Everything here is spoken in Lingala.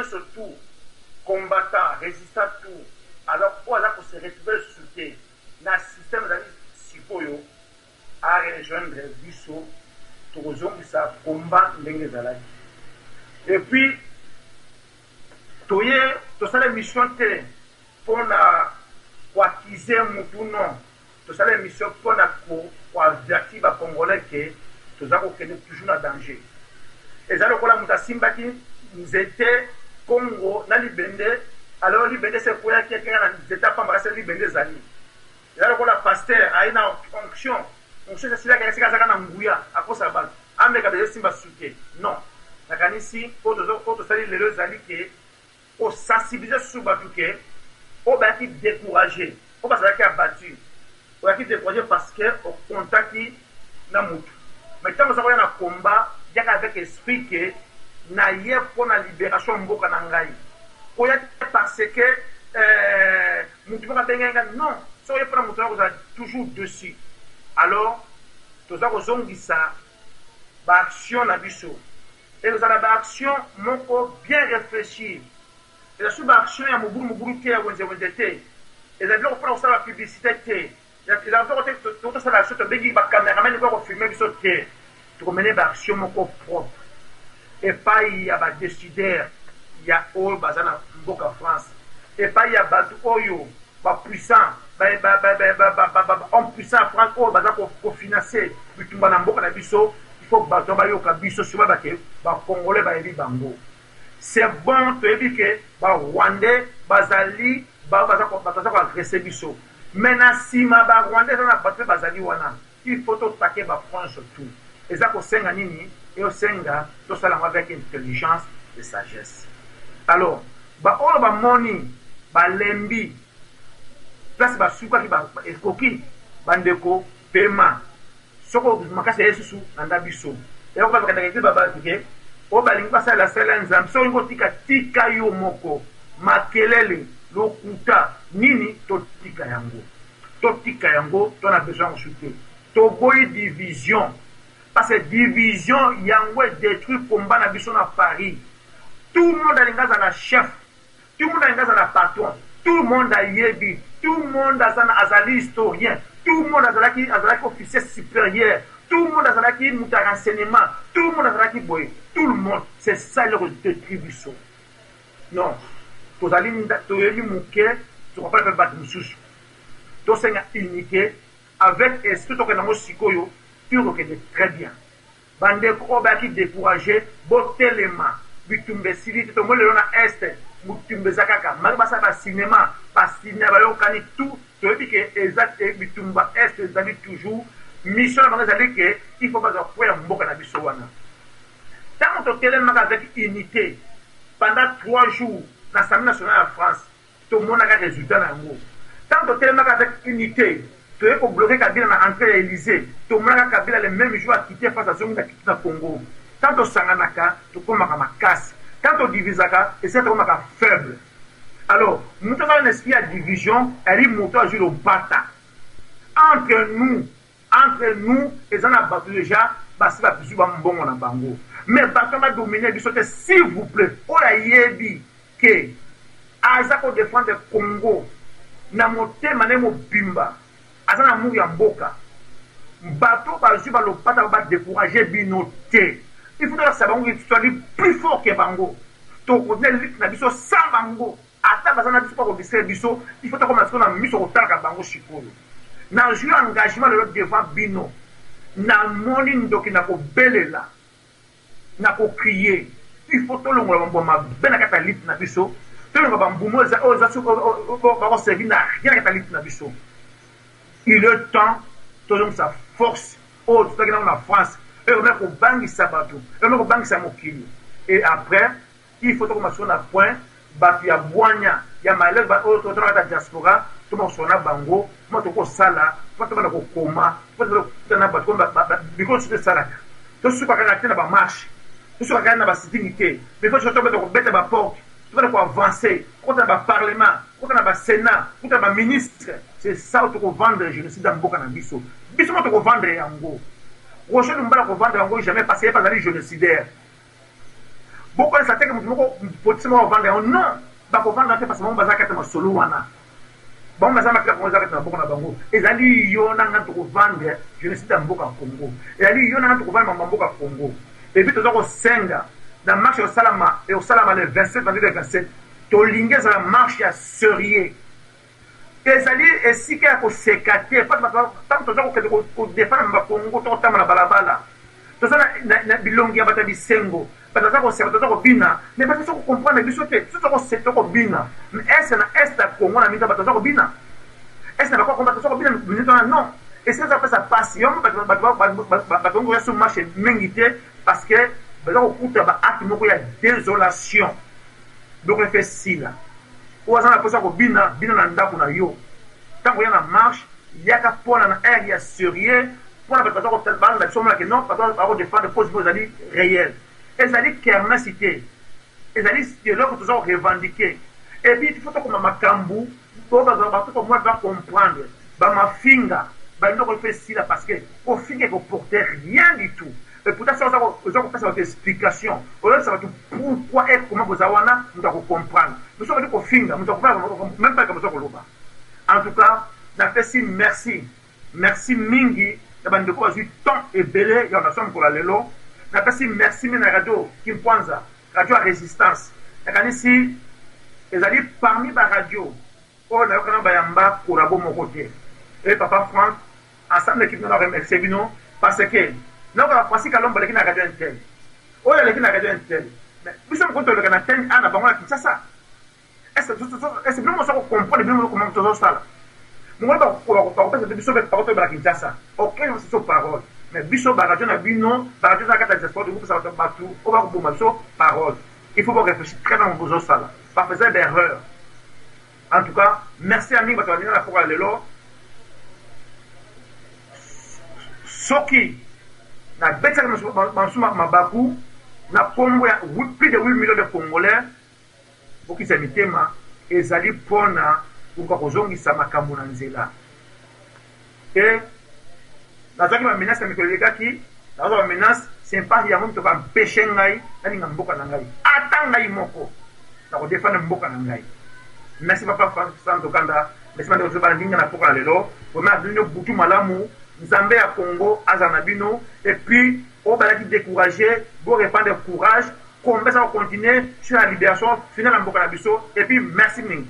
nyonso tout combattant, resistant tout aza oyo aza ko se retrouver lisusu te na système ezali sikoyo a rejoindre biso, tokozongisa combat ndenge ezalaki. Et puis toye tosala emission te pona ko accuser mutu non, tosala emission pona ko avertir ba congolais que toza kokende toujours na danger. Eza lokola mutu asimbaki nzete kongo na libende, alors libende esi ekweyaki kaka na nzete ya pamba kasi libende ezali. Eza lokola pasteur aye na onction, onction esi esilaki esika azalaka na nguya akosa batu, ameka dejà esimba susu te non. Nakanisi oyo tosali lelo ezali ke ko sensibiliser susu batu ke oyo bayaki decourager, oyo bazalaki abattu, oyaki decourager parce que o comptaki na mutu mais tango oza koya na combat yaka avec esprit ke naye pona liberation ya mboka na ngai, koya te parce que mutu moko abengaki ngai non, soki oye pona mutu wana okozala toujours dessus. Alors toza kozongisa ba actions na biso. Ekozala ba actions moko bien reflechir. Eza lisusu ba actions ya mobulu mobulu te, ya wenze wenze te. Eza biloko pona kosala ba publicite te. Eza biloko te tokoki tosala action tobengi ba cameraman koya ko filmer biso te. Toko mener ba actions moko propre epayi ya ba decideurs ya oyo baza na mboka France, epayi ya batu oyo ba puissants, ba hommes puissants ya France oyo baza ko financer bitumba na mboka na biso. Il faut bato wana bayoka biso soki bayeba ke ba congolais bayebi bango. C'est bon toyebi ke ba rwandais bazali ba baza bato baza ko agresser biso mais na sima ba rwandais eza na bato pe bazali wana il faut to taquer ba points nyonso tout. Eza kosenga nini? Ezo senga tosala yango avec intelligence et sagesse. Alors ba oyo bamoni balembi place basukaki ba ekoki ba ndeko pema. Soko makasi ya yesusu landa biso. Eloko ba bakendaka eglise ba batu ke oyo balingi basalela salela nzambe soki olingi kotika tika yo moko makelele lokuta nini totika yango totika yango to na besoin yango su te toboyi division parce que division yango e detruire combat na biso na Paris tout le monde alingi azala chef. Tout le monde alingi azala patron, tout le monde ayebi, tout le monde aza na azali historien, tout le monde azalaki azalaki officier superieur, tout le monde azalaki moto ya renseignement, tout le monde azalaki boye, tout le monde, c'est ça eloko détruit biso. Non, tozali toyebi moke, tokopala mpe bato mosusu. Tosenga unité avec esprit tokende yango sikoyo, tokokende très bien. Ba ndeko oyo bayaki decourager botelema bitumba esili te tomoni lelo na est bitumba eza kaka malgre basala ba cinema ba signa bayokani tout toyebi ke eza bitumba est ezali toujours mission na bango ezali ke il faut bazwa point ya mboka na biso wana tango totelemaka avec unité pendant 3 jours na assemblee nationale ya France Tomonaka resultat na yango. Tango totelemaka avec unite, toye ko bloquer Kabila na entree ya Elysee, tomonaka Kabila le meme jour a quitter France azongi na na Congo. Tango tosanganaka, tokomaka makasi. Tango to divisaka, esika tokomaka faible. Alors, mutu aza na esprit ya division, azali moto azui lopata. Entre nous, entre nous, eza na batu dejà basi ba zui ba mbongo na bango. Mais batu wana ba dominer biso te s'il vous plait. Oyo ayebi que aza ko defendre Congo na motema naye mobimba, aza na amour ya mboka, batu oyo bazui ba lopata ba decourager bino te. Il faut tolakisa bango que tozali plus fort que bango. Toko continuer lutte na biso sans bango. Ata baza na biso po ko distraire biso, il faut tokoma sikoyo na miso kotalaka bango sikoyo. Nazui engagement lelo devant bino, namoni ndoki nakobelela. Na ko crier il faut tolongola ba mbuma mabe na kati ya lutte na biso, tolongola ba mbuma oyo eza oyo eza bako servir na rien na kati ya lutte na biso. Il est temps tozongisa force oyo tozalaki nango na France, oyo ekomaki kobangisa bato, ekomaki kobangisa mokili. Et après il faut tokoma sikoyo na point batu ya bwanya ya mayele oyo toza na kati ya diaspora tobanda kosolola na bango mpo tokoki kosala mpo tobanda kokoma mpo tobanda kokutana na bato bikolo mosusu esalaka. Tosuka kaka te na ba marche, tosuka kaka na ba sitting te, mais faut tobanda kobeta ba porte, tobanda ko avancer, kokota na ba parlement, kokota na ba senat, kokota na ba ministre. C'est ça oyo toko vendre genocide ya mboka na biso. Biso moko toko vendre yango. Roger Lumbala ako vendre yango jamais parce que ye pe azali genocidaire. Bokanisa te ke moto moko politicien moko akovanda yango, non, bakovanda te parce que bango baza kati ya masolo wana. Bango baza makila Congo eza kati na maboko na bango. Ezali yo na nga tokovendre genocide ya mboka Congo. Ezali yo na nga tokovendre mambo ya mboka Congo. Et puis toza kosenga na marche ekosalama ekosalama le 27 vendredi le 27 tolingi ezala marche ya serieux. Ezali esika ya koseka te parce bato ntango toza kokende kodefendre ba Congo to kotamba na balabala toza na, na, na bilongi ya bato ya bisengo bato baza koseka toza kobina mais bato baza kocomprendre biso te biso toza kobina mais est na est ya Congo na mingi bato baza kobina est na bakongo bato baza kobina minute wana non esika eza kopesa pasi yo bato bato koya so marche mingi te parce que baza kokuta ba acte moko ya désolation biloko efe esila oyo aza na mposa kobina bina na ndako na yo ntango oya na marche yaka mpona na aire ya sérieux mpona bato baza balanda biso omonake non bato bakodefendre cause moko ezali réel ezali kermesse te ezali eloko toza korevendiquer et puis il faut tokoma makambo po bato komona bacomprendre bamafinga bandoko efe esila parce que kofinga ekoporte rien du tout. Et pourtant soki oza kopesa bato explication, oyebisa bato pourquoi et comment boza wana, moto akocomprendre. Mais soki obandi kofinga, moto akocomprendre même pas likambo oza koloba. En tout cas napesi merci merci mingi na bandeko bazwi temps ebele ya nation mokolo ya lelo. Napesi merci mingi na radio Kimpwanza, radio ya resistance. Nakanisi ezali parmi ba radio oyo nayokana bayamba collabo moko te. Et papa Franck, ensemble équipe na remercier bino parce que nayoka Francis Kalombo aleki na radio Intel, oyo aleki na radio Intel, mais biso moko toleka na chaîne A na bango na Kinshasa. Est-ce que bino moso comprendre bino moko comment tozosala mokolo bakopesa te biso bakotoyeba na Kinshasa ok biso parole mais biso baradio na bino baradio eza kati ya diaspora tokopesa bato bato oyo bakoboma biso parole. Il faut réfléchir très bien bozosala bafaisait d'erreur. En tout cas merci ya mingi bato balinga na poko ya lelo. Soki nabetisaki bamosusu mabaku na kombo ya plus de 8 millions de Congolais, bokisa mitema, ezali mpona koluka kozongisa makambo na nzela. E nazwaki bamenace na mikolo elekaki, nazwa bamenace c'est pas yango moto bampeshe ngai nalinga mboka na ngai, ata ngai moko nakodefendre mboka na ngai. Merci papa Santo Kanda, merci bandeko balandi ngai na mpoka na lelo. Vraiment bino butu malamu, Nzambe ya Congo azala na bino. Et puis oyo bazalaki découragé, bo reprendre courage, combat eza kocontinue sur la libération finale ya mboka na biso. Et puis merci mingi.